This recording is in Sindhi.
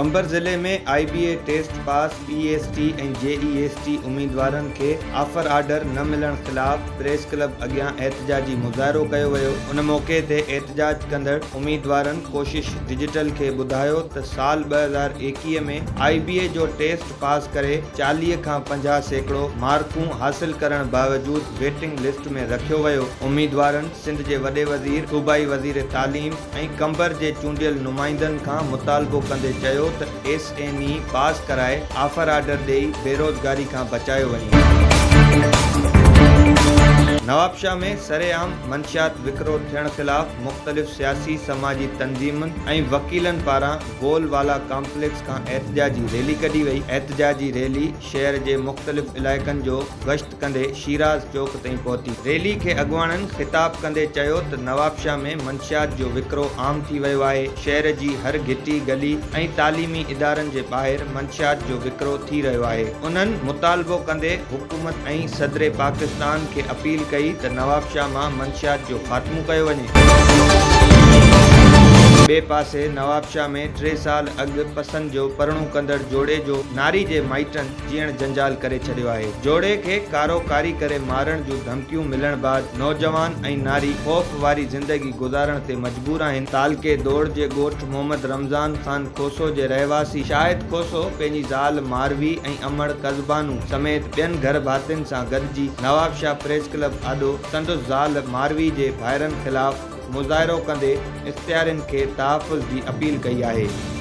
قمبر ضلعي ۾ I B A test pass P S T ۽ J E S T اميدوارن کي آفر آرڊر نه ملڻ خلاف پريس ڪلب اڳيان احتجاجي مظاهرو ڪيو ويو. ان موقعي تي احتجاج ڪندڙ اميدوارن ڪوشش ڊجيٽل کي ٻڌايو ته سال 2021 ۾ آء بي اي جو ٽيسٽ پاس ڪري 40 کان 50% مارڪون حاصل ڪرڻ باوجود ويٽنگ لسٽ ۾ رکيو ويو. اميدوارن سنڌ جي وڏي وزير، صوبائي وزير تعليم ۽ قمبر جي چونڊيل نمائندن کان مطالبو ڪندي چيو ته ايس اين اي پاس ڪرائي آفر آرڊر ڏئي بيروزگاري کان بچايو وڃي. نوابشاهه ۾ سرعام منشيات وڪرو ٿيڻ خلاف مختلف سياسي سماجي تنظيمن ۽ وڪيلن پاران گول والا ڪامپليڪس کان احتجاجي ريلي ڪڍي وئي، احتجاجي ريلي شهر جي مختلف علائقن جو گشت ڪندي شيراز چوڪ تائين پهتي. ريلي کي اڳواڻن خطاب ڪندي چيو ته نوابشاهه ۾ منشيات جو وڪرو عام ٿي ويو آهي، شهر جي هر گهٽي، گلي ۽ تعليمي ادارن جي ٻاهر منشيات جو وڪرو ٿي رهيو آهي. انهن مطالبو ڪندي حڪومت ۽ صدر پاڪستان کي اپيل ڪئي ته نوابشاهه مان منشيات جو خاتمو ڪيو وڃي. ٻئي پاسي نوابشاهه ۾ ٽي سال اڳ پسند جو پرڻو ڪندڙ جوڙي جو ناري جي مائٽن جيئڻ جنجال ڪري ڇڏيو آهي. جوڙي کي ڪارو ڪاري ڪري مارڻ جون ڌمڪيون ملڻ بعد نوجوان ۽ ناري خوف واري زندگي گذارڻ تي مجبور آهن. تعلقي دوڙ جي ڳوٺ محمد رمضان خان کوسو جي رهواسي شاهد کوسو پنهنجي زال ماروي ۽ امڙ قزبانو سميت ٻين گهر ڀاتين سان گڏجي نوابشاهه پريس ڪلب آڏو سندس زال ماروي جي ڀائرن خلاف مظاهرو ڪندي اختيارين کي تحفظ جي اپيل ڪئي آهي.